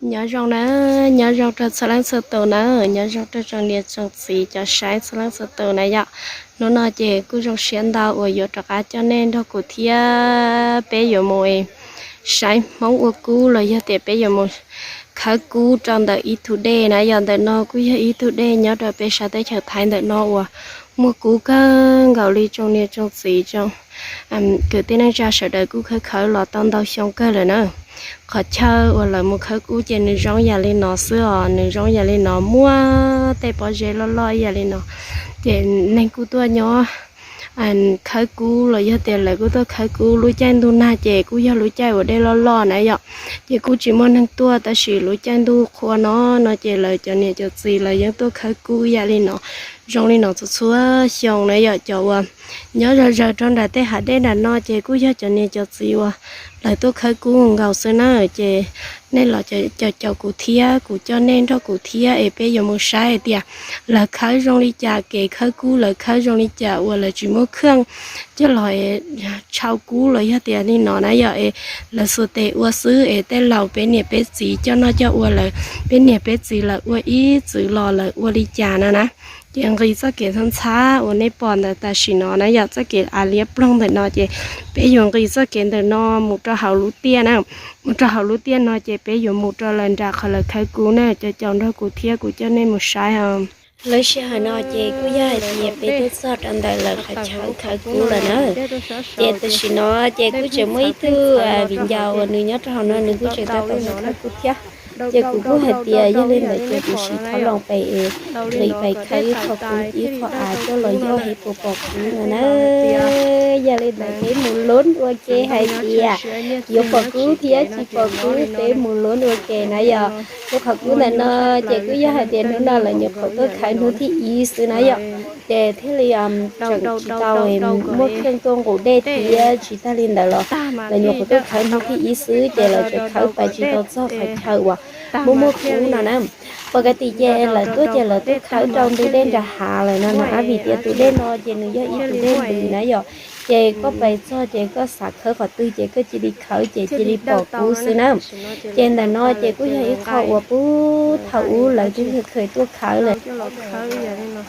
Nyob zoo na, nyob zoo rau txhua leej txhua tus na, nyob zoo rau tsoom niam tsoom txiv cov saib txhua leej txhua tus na yom. Hnub no ces kuj zoo siab ntau uas yuav rov qab coj nej nrog kuv thiab peb yuav mus saib Hmoob ua kub los yog tias peb yuav mus khawb kub rau ntawm ib tug dej na yom. Ntawm no kuj yog ib tug dej nyob rau peb sab teb chaws Thaib ntawm no uas muaj kub kawg nkaus li tsoom niam tsoom txiv tsoom kwv tij neej tsa sawv daws kuj khawb khawb los tau ntau xyoo kawg lawm na. Qhov chaw uas lawv mus khawb kub ces nws zoo yam li no xwb os, nws zoo yam li no muaj tej pob zeb loj loj ib yam li no. Ces neeg kuj tuaj nyob khawb kub los yog tias lawv kuj tuaj khawb kub lub caij ntuj nag ces kuj yog lub caij uas dej loj loj na yom. Ces kuj tsis muaj neeg tuaj tab sis lub caij ntuj qhua no no ces lawv cov niam cov txiv lawv yeej tuaj khawb kub ib yam li no, zoo li no txhua txhua xyoo na yom. Cov uas nyob zog zawg rau nram tej hav dej nram no ces kuj yog cov niam cov txiv uas lawv tuaj khawb kub nkaus xwb na. Ces nej los caum caum kuv thiab kuv coj nej nrog kuv thiab es peb yuav mus saib hais tias lawv khawb zoo li cas, kev khawb kub lawv khawb zoo li cas uas lawv tsis muaj khawj coj los tshau kub los yog tias li no na yom. Es lawv xuas tes ua xwb es tej laus peb niam peb txiv coj noj coj ua lawv, peb niam peb txiv lawv ua ib txwm los lawv ua li cas no na. Ces nqis txoj kev ntxhab ntxhab uas nej pom ntawm tam sim no na yom, txoj kev av liab ploog ntawm no ces peb yuav nqis txoj kev ntawm no mus rau hauv lub tiaj na. Mus rau hauv lub tiaj no ces peb yuav mus rau lawv nram qhov lawv khawb kub na. Caum caum nrog kuv thiab kuv coj nej mus saib os. Lub sij hawm no ces kuj yog hais tias peb twb txog rau ntawm lawv qhov chaw khawb kub lawm na. Ces tam sim no ces kuj tseem muaj ib tug viv ncaus uas nws nyob rau hauv no nws kuj tseem tab tom khawb kub thiab. Ces kuv kuj hais tias yog li ntawd ces kuv sim thauj loo pem es nqis pem khawb ib qho kub ib qho av coj los yog seb puas pom kub no na. Yog li ntawd peb mus lub ua ke hais tias yuav pom kub thiab tsis pom kub, peb mus lub ua ke na yom. Lub qhov kub ntawm no ces kuj yog hais tias hnub no lawv nyuam qhuav tuaj khawb hnub thib ib xwb na yom. Ces thiaj li tseem tsis tau muaj khawj tuaj nqus dej thiab tsis tag li ntawd los lawv nyuam qhuav tuaj khawb hnub thib ib xwb ces lawv tseem khawb pais tsis tau txog qhov chaw uas muaj muaj kub no na. Pom kas tis ces lawv tuaj ces lawv tuaj khawb rau ntug dej nram hav lawm no na, vim tias tus dej no ces nws yog ib tus dej ntws na yom. Ces koj pais txog ces koj xav khawb qhov twg ces koj cia li khawb ces cia li pom kub xwb na. Ces ntawm no ces kuj yog ib qho uas puag thaum ub lawv twb kheev tuaj khawb lawm. Khawb ib yam li no.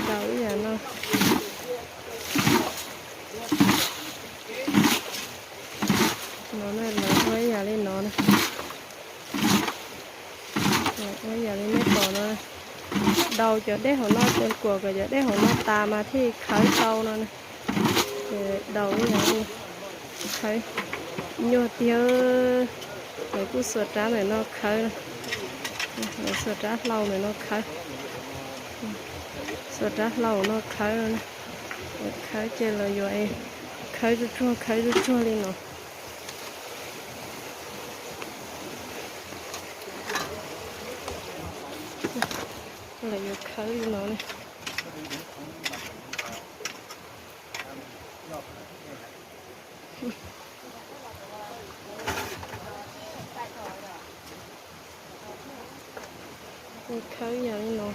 Daus ib yam no. No lawv ua ib yam li no na. Ua ib yam li nej pom no. Daus cov dej hauv no, kuam kom cov dej hauv no tas mas thiaj khawb tau no na. Daus ib yam li khawb nyuaj tiag. Lawv kuj xuas rab ntawm no khawb, lawv xuas rab hlau ntawm no khawb, xuas rab hlau no khawb, khawb ces lawv yuav khawb tsuag tsuag khawb tsuag tsuag li no. Lawv yuav khawb li no ne. Khawb yam li no.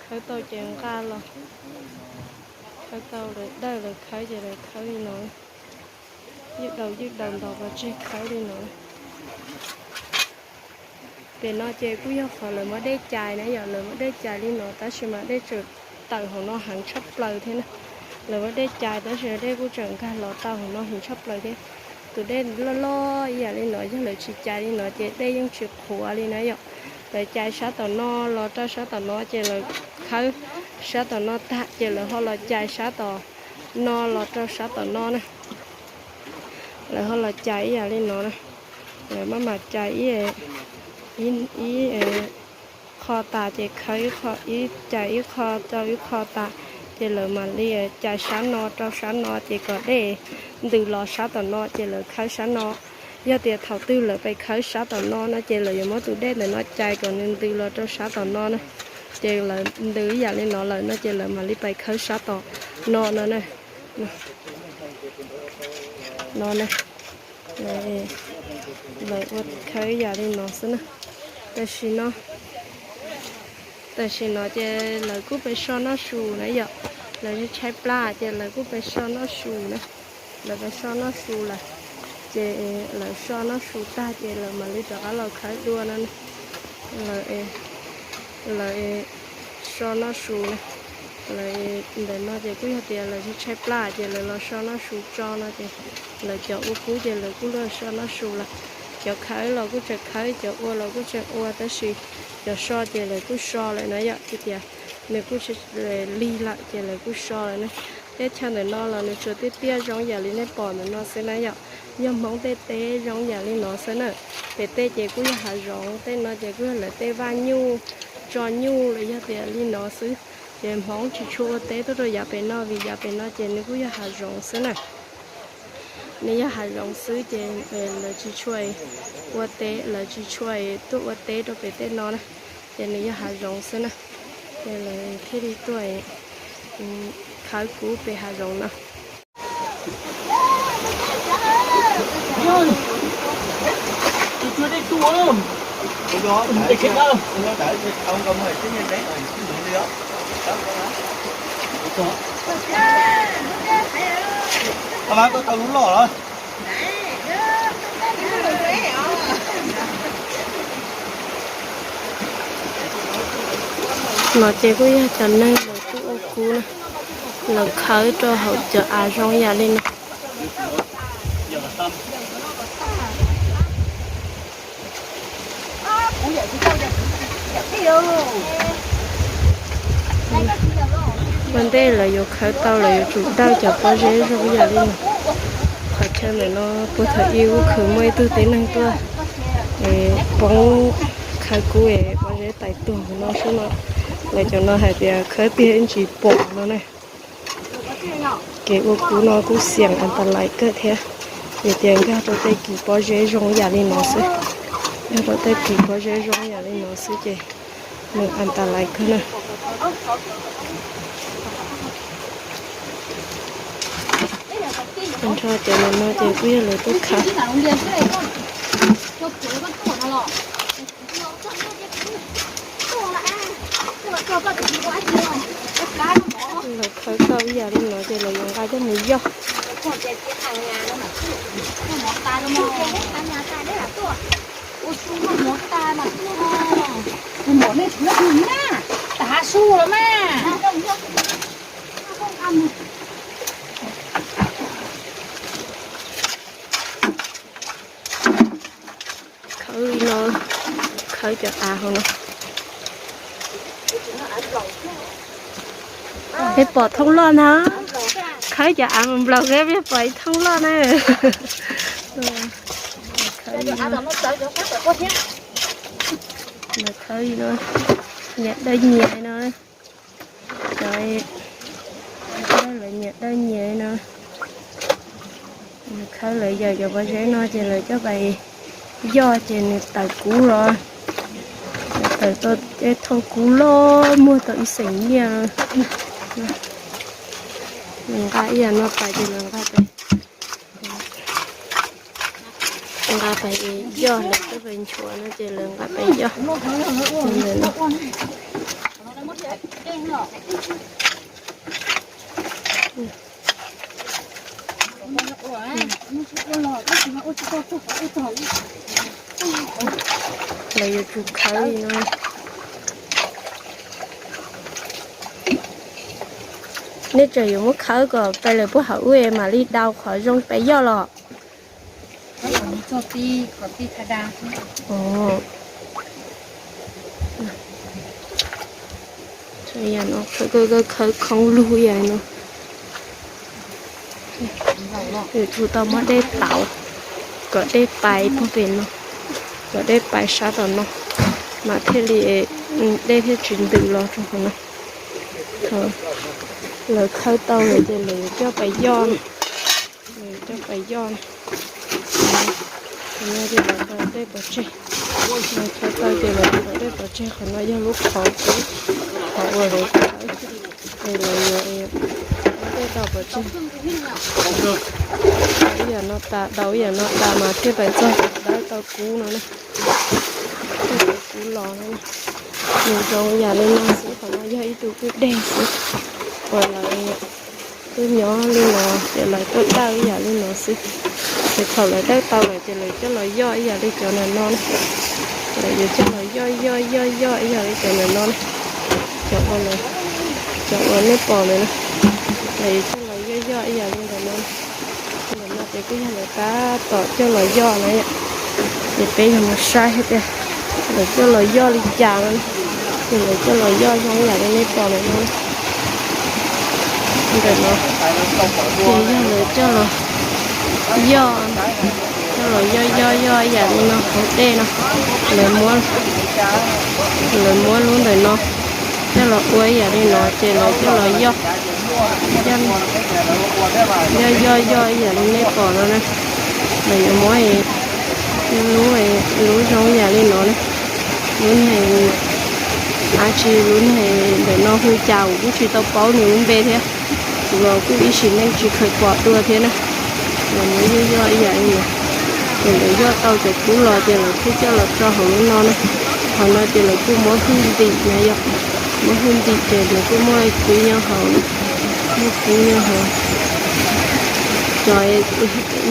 Khawb tau ces nqa los, khawb tau lawv dawj lawv khawb ces lawv khawb li no. Ywj daus ywj daus ntos pov tseg khawb li no. Pem no ces kuj yog qhov lawv muab dej cais na yom, lawv muab dej cais li no tab sis mas dej tseem tawm hauv no heev tshaj plaws thiab na. Lawv muab dej cais tab sis dej kuj tseem nkag los tau hauv no heev tshaj plaws thiab. Tus dej loj loj ib yam li no yog lawv tsis cais li no ces dej yeej tsis qhuav li na yom. Lawv cais sab tom no los rau sab tom no ces lawv khawb sab tom no tag ces lawv ho los cais sab tom no los rau sab tom no na. Lawv ho los cais ib yam li no na. Lawv maj mam cais ib, ib, ib qho tas ces khawb ib qho, ib cais ib qho rau ib qho tas, ces lawv mam li cais sab no rau sab no ces kom dej ntws los sab tom no ces lawv khawb sab no. Yog tias thaum twg lawv pais khawb sab tom no no ces lawv yuav muab tus dej ntawm no cais kom nws ntws los rau sab tom no na. Ces lawv ntws ib yam li no lawm no ces lawv mam li pais khawb sab tom no no na. No na, lawv ua khawb ib yam li no xwb na. Tam sim no, tam sim no ces lawv kuj pais so noj su na yom. Lawv tshaib plab ces lawv kuj pais so noj su na. Lawv pais so noj su lawm, ces lawv so noj su tag ces lawv mam li rov qab los khawb dua no. Lawv so noj su na. Lawv ntawm no ces kuj yog tias lawv tshaib plab ces lawv los so noj su tso no ces lawv cov ua kub ces lawv kuj los so noj su lawm. Cov khawb los kuj tseem khawb, cov ua los kuj tseem ua, tab sis cov so ces lawv kuj so lawm na yom, tias nws kuj lig lawm ces lawv kuj so lawm na. Teb chaws ntawm no los nws tsuas tiaj tiaj zoo yam li nej pom ntawm no xwb na yom. Yog Hmoob tej teb zoo yam li no xwb na. Pem tej ces kuj yog hav zoov, tej no ces kuj yog lawv tej vaj nyuj, tso nyuj los yog tias li no xwb. Ces Hmoob tsis tshua ua teb tuaj rau yav pem no vim yav pem no ces nws kuj yog hav zoov xwb na. Nws yog hav zoov xwb ces lawv tsis tshua ua teb, lawv tsis tshua tuaj ua teb rau pem tej no na. Ces nws yog hav zoov xwb na. Ces lawv thiaj li tuaj khawb kub pem hav zoov no. No ces kuj yog cov neeg lawv kuj ua kub na, lawv khawb rau hauv cov av zoo yam li no. Ua ntej lawv yuav khawb tau lawv yuav tsum dawj cov pob zeb zoo yam li no. Qhov chaw ntawm no puag thaum ub khwv muaj ib tug tib neeg tuaj poob khawb kub es pob zeb tais tuag no xwb no. Lawv cov no hais tias khawb tiag ntsis pom no na. Kev ua kub no kuj xiam an ta lais kawg thiab, vim tias nkag rau tej kis pob zeb zoo yam li no xwb. Nkag rau tej kis pob zeb zoo yam li no xwb ces nws an ta lais kawg na. Nrho cov no ces kuj yog lawv tuaj khawb. Lawv khawb tau ib yam li no ces lawv yuav nqa coj mus yog. Khawb li no, khawb cov av hauv no. Peb pom thoob loj na, khawb cov av mus nplaum peb pom ib thoob loj na. Khawb li no, nyias dawb nyias no. Cov lawv nyias dawb nyias no, nws khawb lawv yawm cov pob zeb no ces lawv coj pais yog ces nws tawm kub los, tawm tau tej thooj kub loj muag tau ib xeem nyiaj. Nws nqa ib yam no pais ces lawv nqa pais, nqa pais yog, lawv coj pais nchuav no ces lawv nqa pais yog. Lawv yuav tsum khawb li no. Nej tseem yuav muab khawb kom pais lawm puag hauv ub mam li dau qhov zoo pais yog los? Khawb khoob lug yam no. Yuav tsum tau muab dej tauv kom dej pais puag pem no, kom dej pais sab tom no, mas thiaj li dej thiaj tsis ntws los rau qhov no. Lawv khawb tau lawm ces lawv yuav coj pais yoj, lawv yuav coj pais yoj. Qhov no ces lawv tau dej pov tseg, lawv khawb tau ces lawv tau dej pov tseg. Qhov no yog lub qhov, qhov uas lawv khawb, ces lawv yuav dej tau pov tseg. Ib yam no tas, daus ib yam no tas mas thiaj pais txog dawb tau kub no na. Tau kub los no, nws zoo yam li no xwb. Qhov no yog ib tug kwj deg xwb uas lawv twb nyob li no, ces lawv tuaj dawj ib yam li no xwb. Ces thaum lawv dawj tau lawm ces lawv coj los yoj ib yam li cov ntawm no na. Lawv yuav coj los yoj yoj yoj yoj ib yam li cov ntawm no na. Cov uas, cov uas nej pom ntawm no, lawv yuav coj los yoj yoj ib yam li ntawm no. Ntawm no ces kuj yog lawv tab tom coj los yoj na yom. Ces peb yog mus saib hais tias lawv coj los yoj li cas no. Ces lawv coj los yoj zoo yam li nej pom ntawm no. Ntawm no ces yog lawv coj los yoj, coj los yoj yoj yoj ib yam li no hauv dej no. Lawv muab, lawv muab lub ntawm no coj los ua ib yam li no ces lawv coj los yoj, yoj yoj yoj ib yam li nej pom no na. Lawv yuav muab lub, lub zoo ib yam li no na. Lub neeg, ab tsi lub neeg ntawm no hu cas kuv kuj tsis tau paub nws lub npe thiab. Kuv los kuj ib sim neej tsis kheev pom dua thiab na. Lawv muab yoj yoj ib yam li no. Ces lawv yoj tau cov kub los ces lawv thiaj coj los tso hauv lub no na. Qhov no ces lawv kuj muab hwj ntim na yom. Muab hwj ntim ces lawv kuj muaj kub nyob hauv, muaj kub nyob hauv. Cov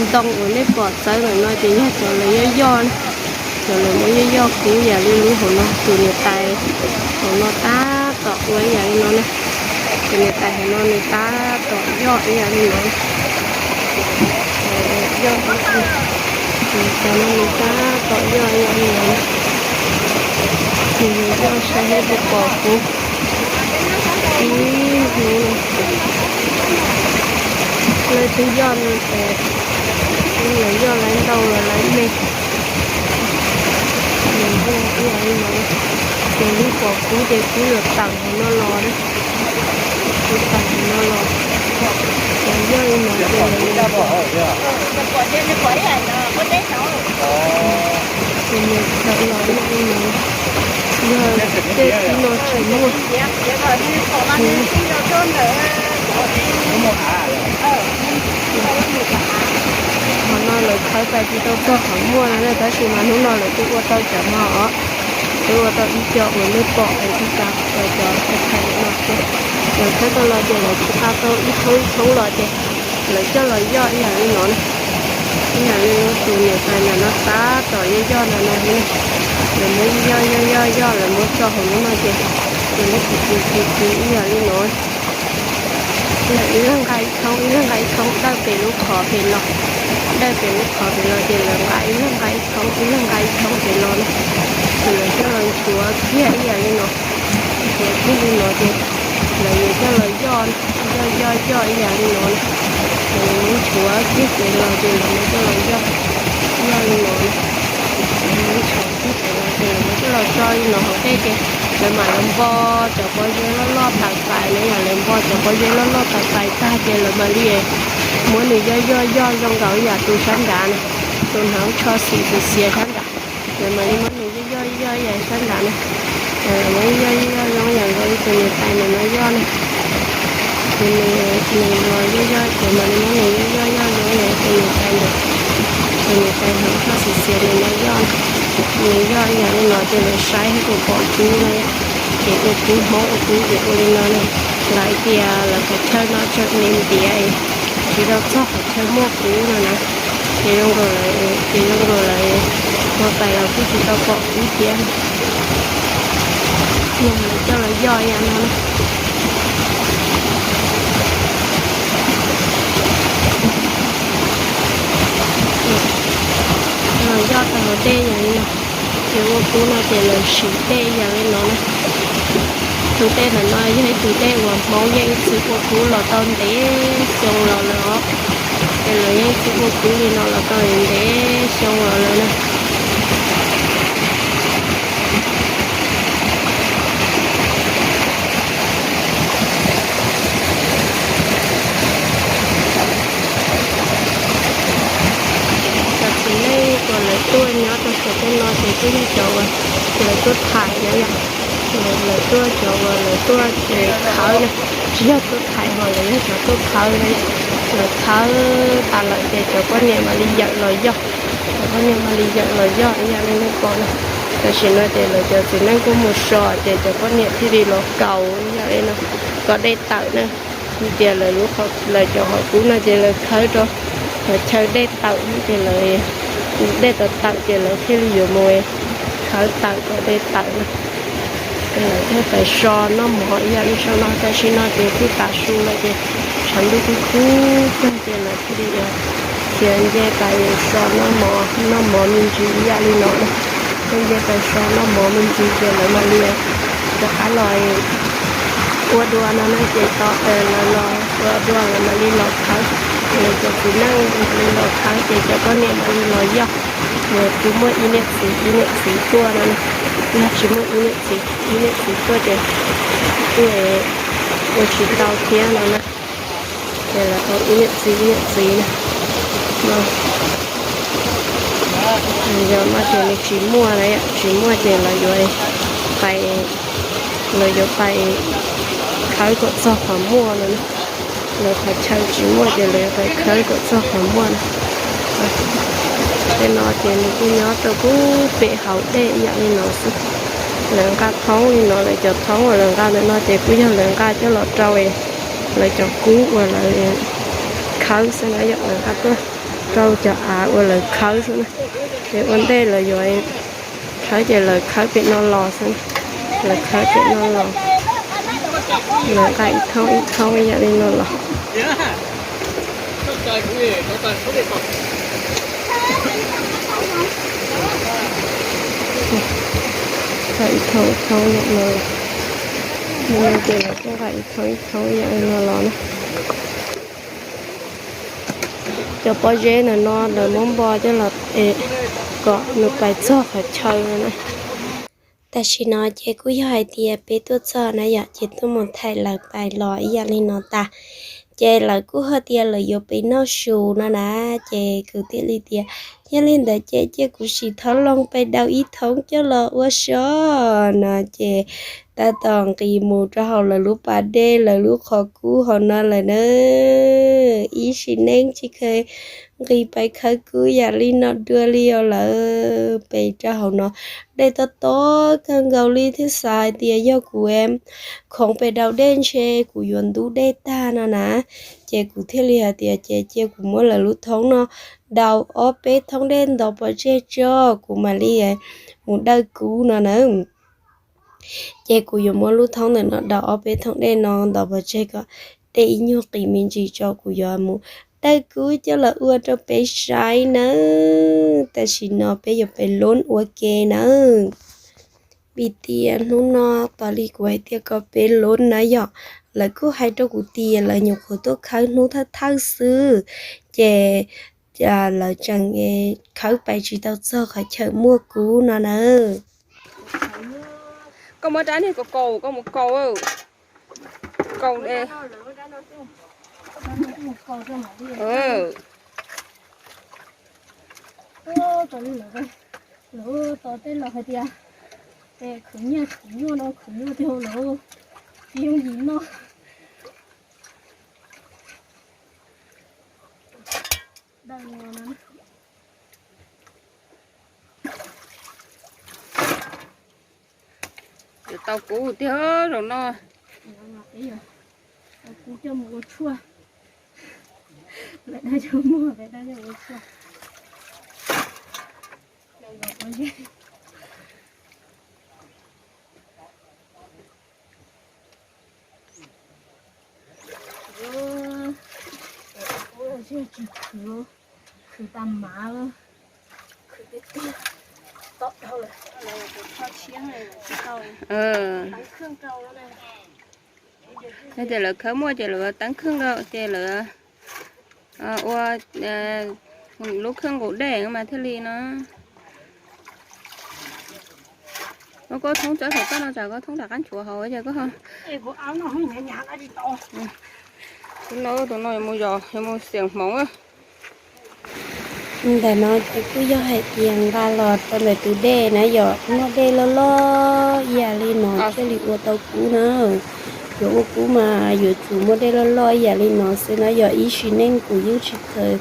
ntoo uas nej pom txawv ntawm no ces yog cov lawv yoj yoj na. Cov lawv muab yoj yoj kub yam li lub hauv no, tus niam tais hauv no tab tom ua ib yam li no na. Tus niam tais hauv no nws tab tom yoj ib yam li no. Yoj, tus niam tais no nws tab tom yoj ib yam li no. Nws yog yoj saib thiab puas pom kub. Ib hnub no leej twg yoj, leej yoj lawv ntau los lawv me. Nws yoj ib yam li no, ces lub pom kub ces kub yuav tawm hauv no los na. Kub tawm hauv no los, ces yoj li no ces lawv, ces nws tawm los yoj li no. Yog tej tib no tsis muaj. Qhov no lawv khawb pais tsis tau txog qhov muaj no na, tab sis mas hnub no lawv twb ua tau cov no os. Twb ua tau ib co uas nej pom es tsis tas cov thaiv no ces lawv khawb tau los ces lawv tsis tas tau ib thoob ib thoob los ces lawv coj los yoj ib yam li no na. Ib yam li tus niam tais ntawm no tab tom yoj yoj ntawm no thiab na. Lawv muab yoj yoj yoj yoj lawv muab tso hauv lub no ces, ces lawv kwv kwv kwv kwv ib yam li no. Lawv ib leeg nqa ib thoob ib leeg nqa ib thoob dawj pem lub qhov pem los, dawj pem lub qhov pem los ces lawv nqa ib leeg nqa ib thoob ib leeg nqa ib thoob pem los na. Ces lawv coj los nchuav kiag ib yam li no, nchuav kiag li no ces lawv yuav coj los yoj, yoj yoj yoj ib yam li no na. Lawv yuav muab nchuav kiag pem los ces lawv muab coj los yoj, yoj li no na. Lawv muab nchuav kiag pem los ces lawv muab coj los tso li no hauv dej ces lawv mam li npo cov pob zeb loj loj tawm pais na yom. Lawv npo cov pob zeb loj loj tawm pais tag ces lawv mam li muab nws yoj yoj yoj zoo nkaus yam tus sab nrad na, tus hnav tsho xim xiav xiav sab nrad. Lawv mam li muab nws yoj yoj yoj yam sab nrad na. Lawv muab yoj yoj yoj zoo yam nkaus li tus niam tais ntawm no yoj na. Ces nws, nws los yoj yoj ces mam li muab nws yoj yoj yoj zoo yam tus niam tais ntawd. Tus niam tais hnav tsho xim xiav ntawm no yoj. Nws yoj yam li no ces lawv saib thiab puas pom kub na. Ces ua kub Hmoob ua kub ces ua li no na. Lawv tias lawv qhov chaw no tseem me ntiav, tsis tau txog qhov chaw muaj kub no na. Ces zoo nkaus lawv, ces zoo nkaus lawv ua pais los kuj tsis tau pom kub thiab. Yog lawv coj los yoj ib yam no na. Coj los yoj tau hauv dej yam li no. Ces ua kub no ces lawv siv dej yam li no na. Tus dej ntawm no yog ib tug dej uas Hmoob yeej ib txwm ua kub los tau ntev xyoo los lawm os. Ces lawv yeej ib txwm ua kub li no los tau ntev xyoo los lawm na. Kuj yog cov uas lawv tuaj thaiv na yom, lawv tuaj cov uas lawv tuaj khawb na, tsis yog tuaj thaiv ho lawv yog cov tuaj khawb na yom. Lawv khawb tas lawm ces cov poj niam mam li yawm los yog, cov poj niam mam li yawm los yog ib yam li nej pom na. Tam sim no ces lawv cov txiv neej kuj mus so ces cov poj niam thiaj li los kaus ib yam li no kom dej tawm na. Tias lawv lub, lawv cov qhov kub no ces lawv khawb rau qhov chaw dej tawm ces lawv, dej tawm tawm ces lawv thiaj li yuav mus khawb tawm kom dej tawm na. Lawv thiaj pais so noj mov ib yam li zaum no. Tam sim no ces twb tav su lawm ces tshav ntuj kub kub kawg ces lawv thiaj li khiav nce pais so noj mov, noj mov me ntsis ib yam li no na. Thiaj nce pais so noj mov me ntsis ces lawv mam li rov qab los ua dua no na. Ces tod lawv los ua dua lawv mam li los khawb, lawv cov txiv neej mam li los khawb ces cov poj niam mam li los yog. Lawv kuj muaj ib niam txiv ib niam txiv tuaj no na, yog tsis muaj ib niam txiv ib niam txiv tuaj ces kuj ua tsis tau thiab no na. Ces lawv tau ib niam txiv ib niam txiv na. Yog no ces nws tsis muaj na, tsis muaj ces lawv yuav pais, lawv yuav pais khawb kom txog qhov muaj no na. Lawv qhov chaw tsis muaj ces lawv yuav pais khawb kom txog qhov muaj na. Tej no ces nws kuj nyob rau pub pem hauv dej ib yam li no xwb. Lawv nqa thoob li no, lawv cov thoob uas lawv nqa ntawm no ces kuj yog lawv nqa coj los rau lawv cov kub uas lawv khawb xwb na yom, lawv nqa tuaj rau cov av uas lawv khawb xwb na. Ces ua ntej lawv yuav khawb ces lawv khawb pem no los xwb, lawv khawb pem no los, lawv nqa ib thoob ib thoob ib yam li no los. Nqa ib thoob ib thoob yam no, no ces lawv kuj nqa ib thoob ib thoob yam li no los na. Cov pob zeb ntawm no lawv muab npo coj los es kom nws pais txog qhov chaw no na. Tam sim no ces kuj yog hais tias peb tuaj txog na yom, ces tuaj mus thaij lawv pais los ib yam li no tas. Ces lawv kuj hais tias lawv yuav pais noj su no na, ces kuv thiaj li tias, yog li ntawd ces cia kuv sim thov loo pais daus ib thoob coj los ua so no ces tab tom nqis mus rau hauv lawv lub pas dej lawv lub qhov kub hauv no lawm na. Ib sim neej tsis kheev nqis pais khawb kub yam li no dua li os lawm. Pem rau hauv no dej tob tob kawg nkaus li thiab xav hais tias yog kuv khoov pes daus dej ntshe kuv yuav ntub dej tag no na. Ces kuv thiaj li hais tias ces cia kuv muab lawv lub thoob no daus ob peb thoob dej ntov pov tseg tso, kuv mam li mus dawj kub no na. Ces kuv yuav muab lub thoob ntawm no daus ob peb thoob dej no ntov pov tseg kom dej ib nyuag qis me ntsis tso, kuv yuav mus dawj kub coj los ua rau peb saib nawb. Tam sim no peb yuav pem loob ua ke nawb. Vim tias hnub no tos li kuv hais tias kom peb loob na yom, lawv kuj hais rau kuv tias lawv nyuam qhuav tuaj khawb hnub thawj thawj xwb, ces lawv tseem khawb pais tsis tau txog qhov chaw muaj kub no na. Koj muab rab niag kaus kaus, koj mus kaus, kaus. Lawv tos tej laus hais tias, es khwv nyiaj khwv nyuaj no khwv nyuaj tiag lawm, tsis yooj yim noj. Yuav tau kub tiag zaum no. Tau kub coj mus ua tshuaj. Lawv dab cov muag, lawv dab coj ua tshuaj. Khwv, khwv tas mav, khwv tiag tiag, tau dhau lawm, tsis tau, teeb kheej rau. Yog tias lawv khawb muaj ces lawv teeb kheej rau ces lawv ua lub kheej nqus dej mas thiaj li no. Koj thoob txawb saum toj no tsam koj thoob rov qab nchuav hauv ces koj. Tus no, tus no yuav mus zos, yuav mus xiam hmoov. Ntawm no ces kuj yog hais tias nqa los rau ntawm tus dej na yom, muaj dej loj loj ib yam li no thiaj li ua tau kub na. Yuav ua kub mas yuav tsum muaj dej loj loj ib yam li no xwb na yom. Ib sim neej kuv yeej tsis kheev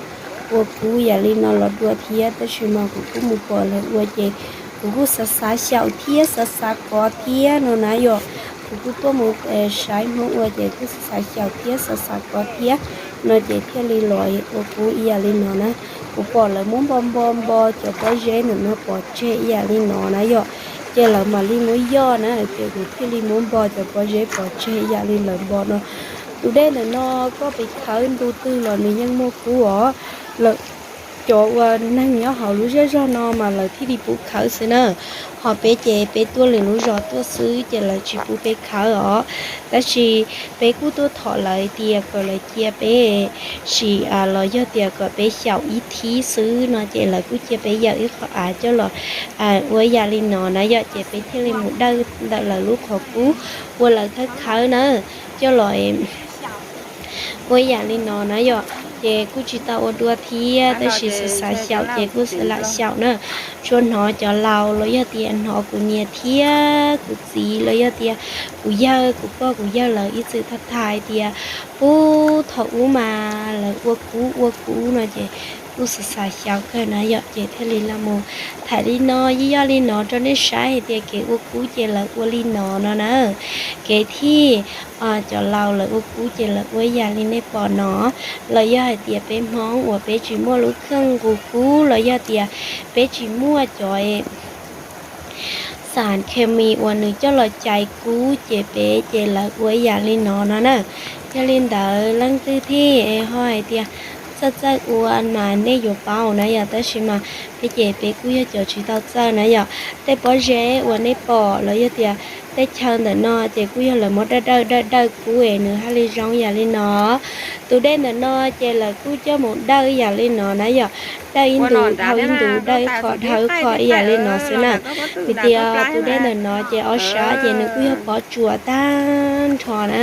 ua kub yam li no los dua thiab, tab sis mas kuv kuj mus pom lawv ua ces kuv kuj xav xav xyaum thiab xav xav kov thiab no na yom. Kuv kuj tuaj mus saib Hmoob ua ces kuj xav xav xyaum thiab xav xav kov thiab no ces thiaj li los ua kub ib yam li no na. Kuv pom lawv muab npo npo npo cov pob zeb ntawm no pov tseg ib yam li no na yom, ces lawv mam li muab yoj na, ces kuv thiaj li muab npo cov pob zeb pov tseg ib yam li lawv npo no. Tus dej ntawm no koj pes khawb ntu twg los nws yeej muaj kub os. Lawv, cov uas neeg nyob hauv lub zej zog no mas lawv thiaj li pub khawb xwb na. Ho peb ces peb tuaj lwm lub zos tuaj xwb ces lawv tsis pub peb khawb os. Tab sis peb kuj tuaj thov lawv tias kom lawv cia peb sim los yog tias kom peb xyaum ib thib xwb no ces lawv kuj cia peb yawm ib qho av coj los ua yam li no na yom, ces peb thiaj li mus dawj ntawm lawv lub qhov kub uas lawv khawb khawb na coj los ua yam li no na yom. Ces kuj tsis tau ua dua thiab tab sis xav xav xyaum ces kuj lam xyaum na. Tsuas hnov cov laus los yog tias hnov kuv niam thiab kuv txiv los yog tias kuv yawg kuv pog kuv yawg lawv ib txwm tham tham hais tias puag thaum ub mas lawv ua kub ua kub no ces kuj xav xav xyaum kawg na yom, ces thiaj li los mus tham li no yeej yog li no rau nej saib hais tias kev ua kub ces lawv ua li no no na. Kev thij cov laus lawv ua kub ces lawv ua yam li nej pom no. Los yog hais tias peb Hmoob uas peb tsis muaj lub kheej nqus kub los yog tias peb tsis muaj cov xas khes mis uas nws coj los cais kub ces peb ces lawv ua yam li no no na. Yog li ntawd leej twg thiaj ho hais tias txawj txawj ua mas nej yuav paub na yom, tab sis mas peb ces peb kuj yog cov tsis tau txawj na yom. Tej pob zeb uas nej pom los yog tias tej chaw ntawm no ces kuj yog lawv muab dawj dawj dawj dawj kub es nws thiaj li zoo yam li no. Tus dej ntawm no ces lawv kuj coj mus dawj yam li no na yom, dawj ib ntus dhau ib ntus, dawj ib qho dhau ib qho ib yam li no xwb na. Vim tias tus dej ntawm no ces ob sab ces nws kuj yog pob tsuas tag nrho na.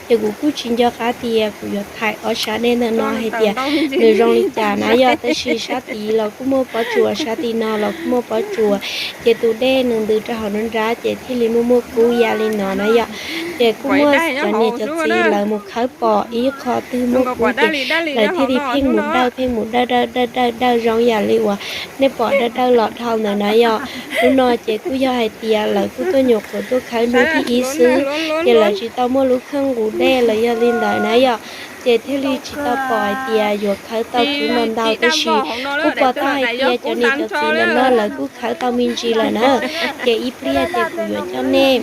Ces kuv kuj tsis nco qab tias kuv yuav thaij ob sab dej ntawm no hais tias nws zoo li cas na yom, tab sis sab tid los kuj muaj pob tsuas, sab tim no los kuj muaj pob tsuas. Ces tus dej nws ntws rau hauv nruab nrab ces thiaj li muaj muaj kub yam li no na yom. Ces kuj muaj cov niam cov txiv lawv mus khawb pom ib qho twg muaj kub ces lawv thiaj li pheej mus dawj, pheej mus dawj dawj dawj dawj dawj zoo yam li uas nej pom dawj dawj los dhau ntawd na yom. Hnub no ces kuj yog hais tias lawv kuj tuaj nyuam qhuav tuaj khawb hnub thib ib xwb, ces lawv tsis tau muaj lub kheej nqus dej los yog li ntawd na yom. Ces thiaj li tsis tau pom hais tias yuav khawb tau kub ntau ntau, tab sis kuj pom tau hais tias cov niam cov txiv ntawm no lawv kuj khawb tau me ntsis lawm na. Ces ib pliag ces kuv yuav coj nej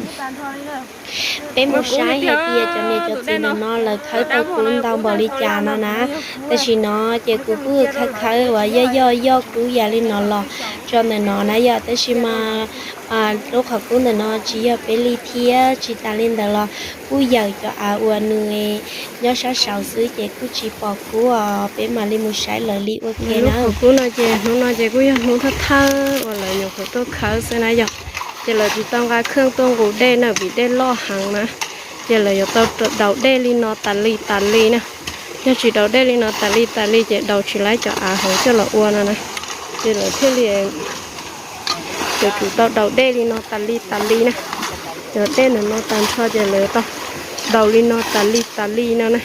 peb mus saib hais tias cov niam cov txiv ntawm no lawv khawb tau kub ntau npaum li cas no na. Tam sim no ces kuv kuj khawb khawb uas yoj yoj yoj kub yam li no los tso ntawm no na yom, tab sis mas lub qhov kub ntawm no tsis yog peb li thiab, tsis tas li ntawd los kuj yawm cov av uas nws nyob sab saud xwb ces kuj tsis pom kub os. Peb mam li mus saib lawv li ua ke na. Lub qhov kub no ces hnub no ces kuj yog hnub thawj thawj uas lawv nyuam qhuav tuaj khawb xwb na yom. Ces lawv tsis tau nqa kheej tuaj nqus dej na vim dej loj heev na. Ces lawv yuav tau daus dej li no tas li tas li na. Yog tsis daus dej li no tas li tas li ces daus tsis laib cov av hauv coj los ua no na. Ces lawv thiaj li yuav tsum tau daus dej li no tas li tas li na. Cov dej ntawm no tag nrho ces lawv tau daus li no tas li tas li no na.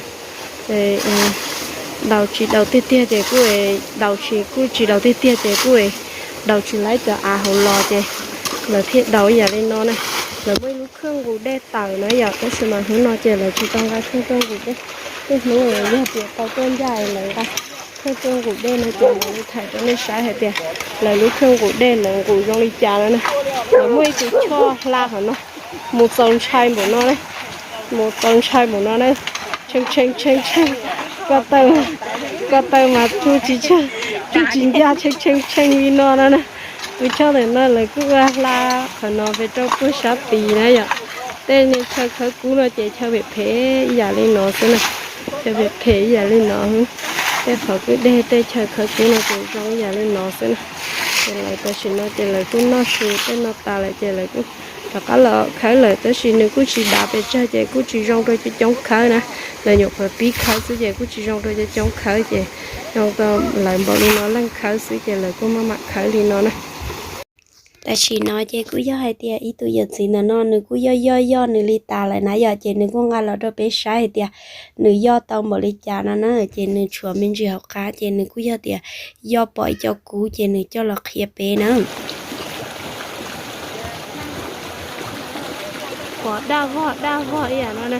Daus tsis daus tiag tiag ces kuj daus tsis, kuj tsis daus tiag tiag ces kuj daus tsis laib cov av hauv los ces lawv thiaj daus ib yam li no na. Lawv muaj ib lub kheej nqus dej tawm na yom, tab sis mas hnub no ces lawv tsis tau nqa kheej tuaj nqus dej. Tej hnub yog tias tau tuaj ncaj lawv nqa kheej tuaj nqus dej no ces mam li thaij rau nej saib hais tias lawv lub kheej nqus dej lawv nqus zoo li cas no na. Lawv muaj ib tug choj hla qhov no mus txaus ntshai npaum no na, mus txaus ntshai npaum no na. Tshee tshee tshee tshee, ko taw, ko taw mas tsuj tsis, tsuj tsis ncaj, tshee tshee tshee li no no na. Tus choj ntawm no lawv kuj ua hla qhov no pes rau puag sab tid na yom. Tej niag chaw khawb kub no ces chaw phem phem ib yam li no xwb na, chaw phem phem ib yam li no. Tej qhov kwj deg tej chaw khawb kub no ces zoo ib yam li no xwb na. Ces lawv tam sim no ces lawv kuj noj su tej no tas lawm ces lawv kuj Rov qab los khawb lawm tab sis nws kuj tsis dav pes tsawg ces kuj tsis zoo rau cov coob khawb na. Lawv nyuam qhuav pib khawb xwb ces kuj tsis zoo rau cov coob khawb ces zoo rau lawv npaum li no leej khawb xwb ces lawv kuj maj mam khawb li no na. Tam sim no ces kuj yog hais tias ib tug yawm txiv ntawm no nws kuj yoj yoj yoj nws li tas lawm na yom, ces nws kuj nqa los rau peb saib hais tias nws yoj tau npaum li cas no na. Ces nws tshuav me ntsis hauv qab ces nws kuj yog tias yoj pom ib co kub ces nws coj los qhia peb na. Pom daj vog daj vog ib yam no na.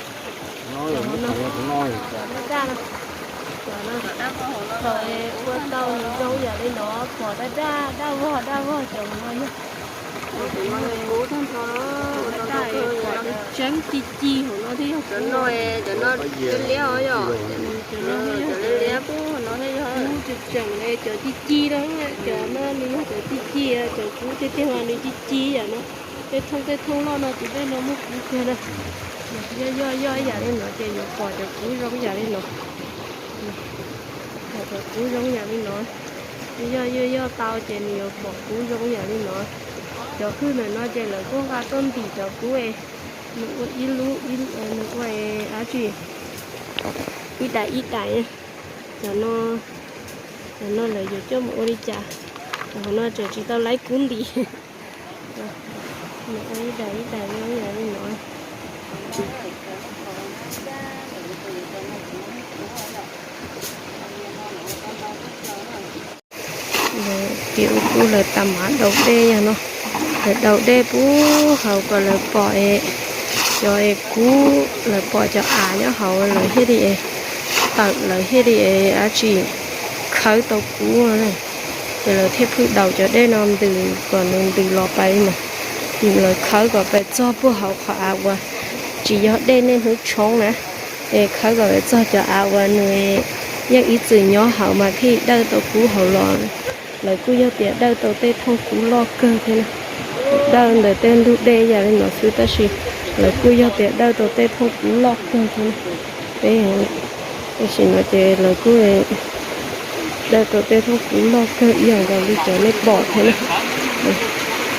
Daj no, thaum ua tau zoo yam li no pom daj daj daj vog daj vog cov no yog. Daj daj pom tseeb ci ci hauv no thiab yog kub. Cov no yog kub tseem tseem li cov ci ci no, cov no nws yog cov ci ci, cov kub tiag tiag mas nws ci ci yam no. Tej thooj tej thooj loj no tus dej no muaj kub kawg na. Yoj yoj yoj ib yam li no ces yuav pom cov kub zoo yam li no. Pom cov kub zoo yam li no. Yoj yoj yoj tau ces nws yuav pom kub zoo yam li no. Cov hwj ntawm no ces lawv kuj nqa tuaj ntim cov kub es nws ua ib lub, nws ua dab tsi, ib daim ib daim. Cov no, cov no lawv yuav coj mus ua li cas? Cov no tseem tsis tau laib kub ntim. Nws ua ib daim ib daim li no. Lawv ua kub lawv tab tom daus dej yog no. Lawv daus dej pub hauv kom lawv pom es, cov es kub lawv pom cov av nyob hauv lawv thiaj li es, tawm lawv thiaj li es dab tsi, khawb tau kub na. Ces lawv thiaj phwj daus cov dej no ntws kom nws ntws los pais li no. Lawv khawb kom pais txog puag hauv qhov av uas tsis yog dej niaj hnub tshoob na. Es khawb kom pais txog cov av uas nws yeej ib txwm nyob hauv mas thiaj dawj tau kub hauv los. Lawv kuj yog tias dawj tau tej thooj kub loj kawg thiab na. Dawj ntawm tej ntug dej yam li no xwb tab sis lawv kuj yog tias dawj tau tej thooj kub loj kawg thiab na. Peb, tam sim no ces lawv kuj dawj tau tej thooj kub loj kawg ib yam nkaus li cov nej pom thiab na.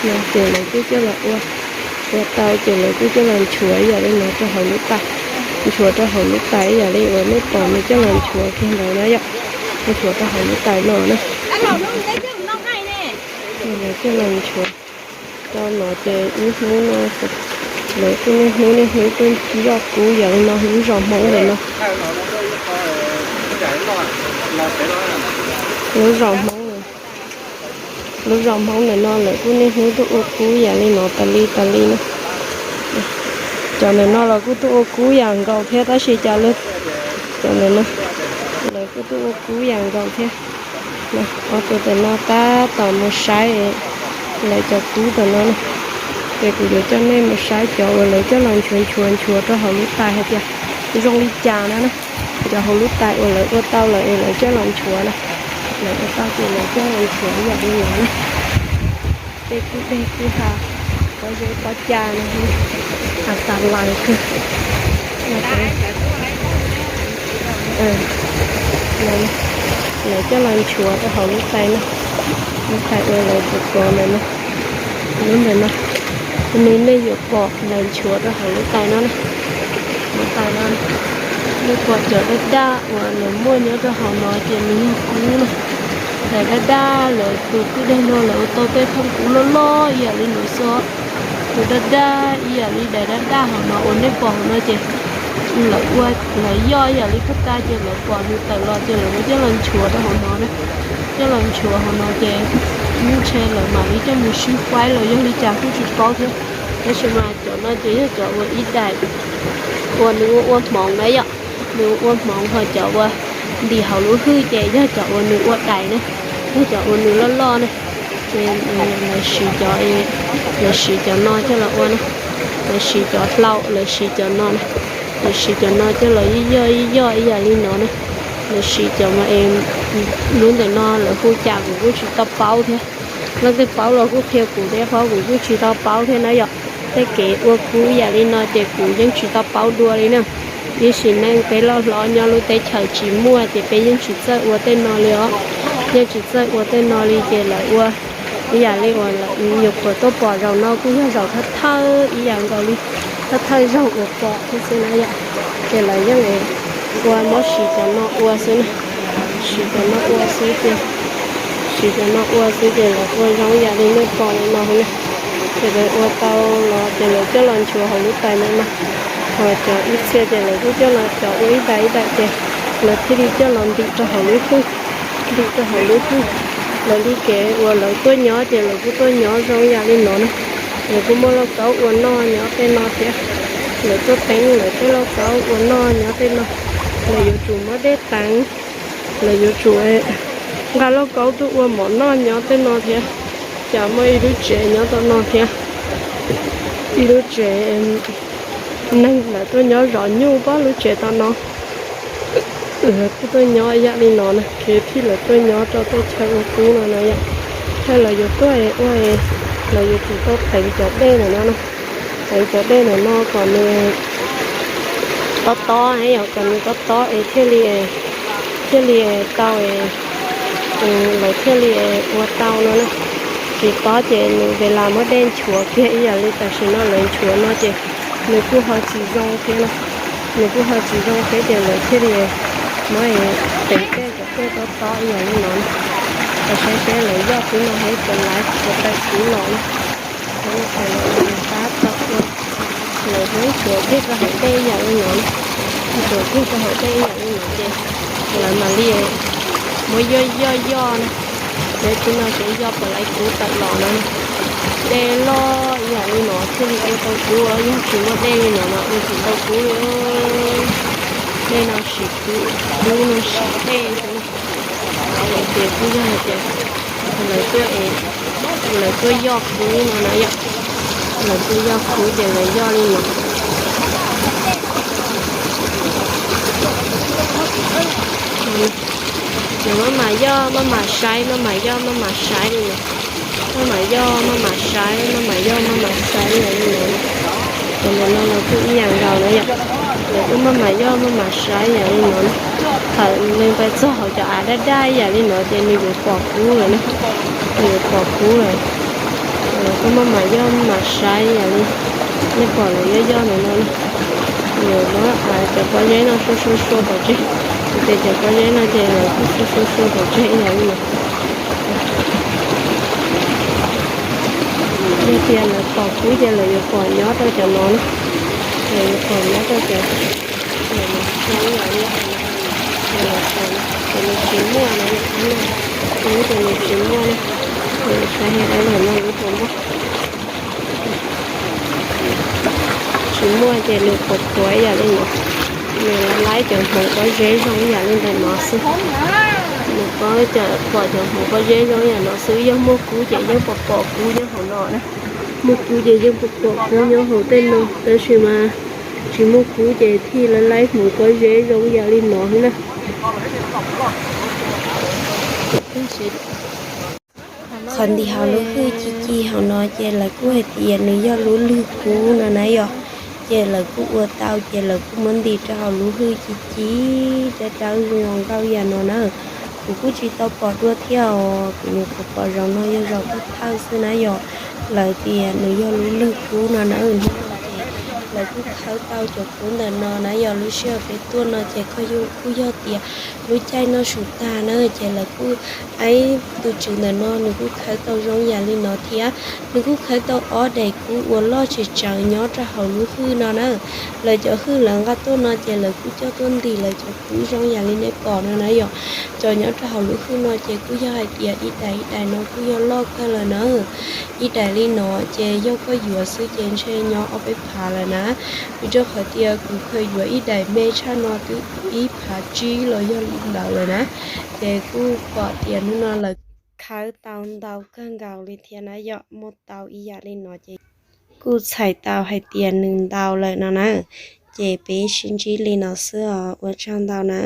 No ces lawv kuj coj los ua, ua tau ces lawv kuj coj los nchuav ib yam li no rau hauv lub tais. Nchuav rau hauv lub tais ib yam li uas nej pom nws coj los nchuav kiag ntawd na yom. Nchuav rau hauv lub tais no na. Lawv coj los nchuav rau no ces niaj hnub no, lawv kuj niaj hnub niaj hnub tuaj yoj kub yam li no, lub zos Hmoob ntawm no. Lub zos Hmoob, lub zos Hmoob ntawm no lawv kuj niaj hnub tuaj ua kub yam li no tas li tas li na. Cov ntawm no los kuj tuaj ua kub yam nkaus thiab tab sis cas lawv, cov ntawm no lawv kuj tuaj ua kub yam nkaus thiab. Ob tug ntawm no tab tom mus saib lawv cov kub ntawm no na. Ces kuv yuav coj nej mus saib cov uas lawv coj los nchuav nchuav nchuav rau hauv lub tais hais tias zoo li cas na na. Cov hauv lub tais uas lawv ua tau lawm es lawv coj los nchuav na. Lawv ua tau ces lawv coj los nchuav yam li no na. Tej kwj deg kwj ha, pob zeb pob ca no, has tas lais kawg. Lawv coj los nchuav rau hauv lub tais no. Lub tais uas lawv tsuav tsuav ntawm no, lub ntawm no, nws nej yuav pom lawv nchuav rau hauv lub tais no na. Lub tais no, nej pom cov daj daj uas lawv muaj nyob rau hauv no ces nws yog kub na. Tais daj daj lawv tus kwj deg no lawv ua tau tej thooj kub loj loj ib yam li no xwb. Tus daj daj ib yam li daim daj daj hauv no uas nej pom hauv no ces lawv ua, lawv yoj ib yam li phab ta ces lawv pom nws tawm los ces lawv muab coj los nchuav rau hauv no na. Coj los nchuav hauv no ces ntshe lawv mam li coj mus sib faib los yog li cas kuj tsis paub thiab. Tab sis mas cov no ces yog cov uas ib daim uas nws ua ua hmoov na yom. Nws ua hmoov ho cov uas ntim hauv lub hwj ces yog cov uas nws ua daim na, yog cov uas nws loj loj na. Ces lawv siv cov, lawv siv cov no coj los ua na. Lawv siv cov hlau, lawv siv cov no na. Lawv siv cov no coj los yoj yoj yoj ib yam li no na. Lawv siv cov mas, lub ntawm no lawv hu cas kuv kuj tsis tau paub thiab. Leej twg paub los kuj qhia kuv thiab, qhov kuv kuj tsis tau paub thiab na yom. Tej kev ua kub yam li no ces kuv yeej tsis tau paub dua li na. Ib sim neej peb loj hlob nyob lub teb chaws tsis muaj ces peb yeej tsis txawj ua tej no li os. Yeej tsis txawj ua tej no li ces lawv ua, Ib yam li uas nyuam qhuav tuaj pom zaum no kuj yog zaum thawj thawj ib yam nkaus li, thawj thawj zaug uas pom thiab xwb na yom. Ces lawv yeej ua muab siv cov no ua xwb na, siv cov no ua xwb ces, siv cov no ua xwb ces lawv ua zoo yam li nej pom li no na. Ces lawv ua tau los ces lawv coj los nchuav hauv lub tais ntawm no, ho cov ib txhia ces lawv kuj coj los cov ua ib daim ib daim ces lawv thiaj li coj los ntim rau hauv lub hwj, ntim rau hauv lub hwj. Lawv li kev uas lawv tuaj nyob ces lawv kuj tuaj nyob zoo yam li no na. Lawv kuj muaj lauj kaub ua noj nyob tej no thiab. Lawv tuaj teeb lawv tej lauj kaub ua noj nyob tej no. Lawv yuav tsum muab dej teev, lawv yuav tsum nqa lauj kaub tuaj ua mov noj nyob tej no thiab. Ces muaj ib lub tsev nyob tom no thiab, ib lub tsev neeg lawv tuaj nyob zov nyuj pob lub tsev tom no. Lawv kuj tuaj nyob yam li no na, kev thiaj lawv tuaj nyob rau tej chaw ua kub no na yom. Thiab lawv yuav tuaj ua, lawv yuav tsum tau teev cov dej ntawm no na, teev cov dej ntawm no kom nws tob tob, yog kom nws tob tob es thiaj li, thiaj li tau, lawv thiaj li ua tau no na. Tsis tob ces nws ves las muab dej nchuav kiag ib yam li tam sim no lawv nchuav no ces nws kuj ho tsis zoo thiab na. Nws kuj ho tsis zoo thiab ces lawv thiaj li muab teev tej cov dej tob tob ib yam li no na. Los saib seb lawv yoj kub no puas laiv, puas tawm kub los na. Lawv tab tom ua, lawv muab nchuav kiag rau hauv dej ib yam li no, nchuav kiag rau hauv dej ib yam li no ces lawv mam li muab yoj yoj yoj na. Lawv tib no ces yoj puas laiv kub tawm los no. Dej loj ib yam li no thiaj li ua tau kub, yog tsis muaj dej li no mas ua tsis tau kub li. Dej no siv kub, kub no siv dej xwb na. Ces kuj yog hais tias lawv tuaj, lawv tuaj yoj kub no na yom. Lawv tuaj yoj kub ces lawv yoj li no. Lawv maj mam yoj maj mam saib, maj mam yoj maj mam saib li no. Maj mam yoj maj mam saib, maj mam yoj maj mam saib li no. Cov ntawm no los kuj ib yam nkaus na yom. Lawv kuj maj mam yoj maj mam saib yam li no na. Thaum nws nqes txog hauv cov av daj daj yam li no ces nws yuav pom kub lawm na. Nws yuav pom kub lawm. Lawv kuj maj mam yoj maj mam saib yam li nej pom lawv yoj yoj ntawm no na. Lawv muab cov pob zeb no sua sua sua pov tseg, ces cov pob zeb no ces lawv kuj sua sua sua pov tseg ib yam li no. Yog tias lawv pom kub ces lawv yuav pom nyob rau cov no na. Lawv yuav pom nyob rau cov, cov no, cov no, cov no, ces nws tsis muaj na, cov no, ces nws tsis muaj na. Saib seb lawm no lub puas muaj. Tsis muaj ces nws qhuav qhuav ib yam li no. Nws laib laib cov hmoov pob zeb zoo ib yam li ntawm no xwb. Nws pom cov, pom cov hmoov pob zeb zoo ib yam no xwb, yog muaj kub ces yeej pom pom kub nyob hauv no na. Muaj kub ces yeej pom pom kub nyob hauv tej no, tab sis mas tsis muaj kub ces thiaj laib laib hmoov pob zeb zoo ib yam li no xwb na. Qhov ntim hauv lub hwj ci ci hauv no ces lawv kuj hais tias nws yog lub lwg kub no na yom. Ces lawv kuj ua tau ces lawv kuj muab ntim rau hauv lub hwj ci ci dawb dawb zoo nkauj yam no na. Kuv kuj tsis tau pom dua thiab os, kuv nyuam qhuav pom zaum no yog zaum thawj thawj xwb na yom. Lawv tias nws yog lub lwg kub no na. Hnub no ces lawv kuj khawb tau cov kub ntawm no na yom. Lub sij hawm peb tuaj no ces kuj yog tias lub caij noj su tag na ces lawv kuj, ib tus tswv ntawm no nws kuj khawb tau zoo yam li no thiab. Nws kuj khawb tau ob daim kub uas loj tsis tsawg nyob rau hauv lub hwj no na. Lawv cov hwj lawv nqa tuaj no ces lawv kuj coj tuaj ntim lawv cov kub zoo yam li nej pom no na yom. Cov nyob rau hauv lub hwj no ces kuj yog hais tias ib daim ib daim no kuj yog loj kawg lawm na. Ib daim li no ces yog koj yuav xwb ces ntshe nyob ob peb phav lawm na. Vim rau qhov tias kuv khaws yuav ib daim me tshaj no twb ib phav tsib los yog li ntawd lawm na. Ces kuj pom tias hnub no lawv khawb tau ntau kawg nkaus li thiab na yom, muaj tau ib yam li no ces kuj txhais tau hais tias nws ntau lawm no na. Ces peb sib ntsib li no xwb os, ua tsaug ntau na.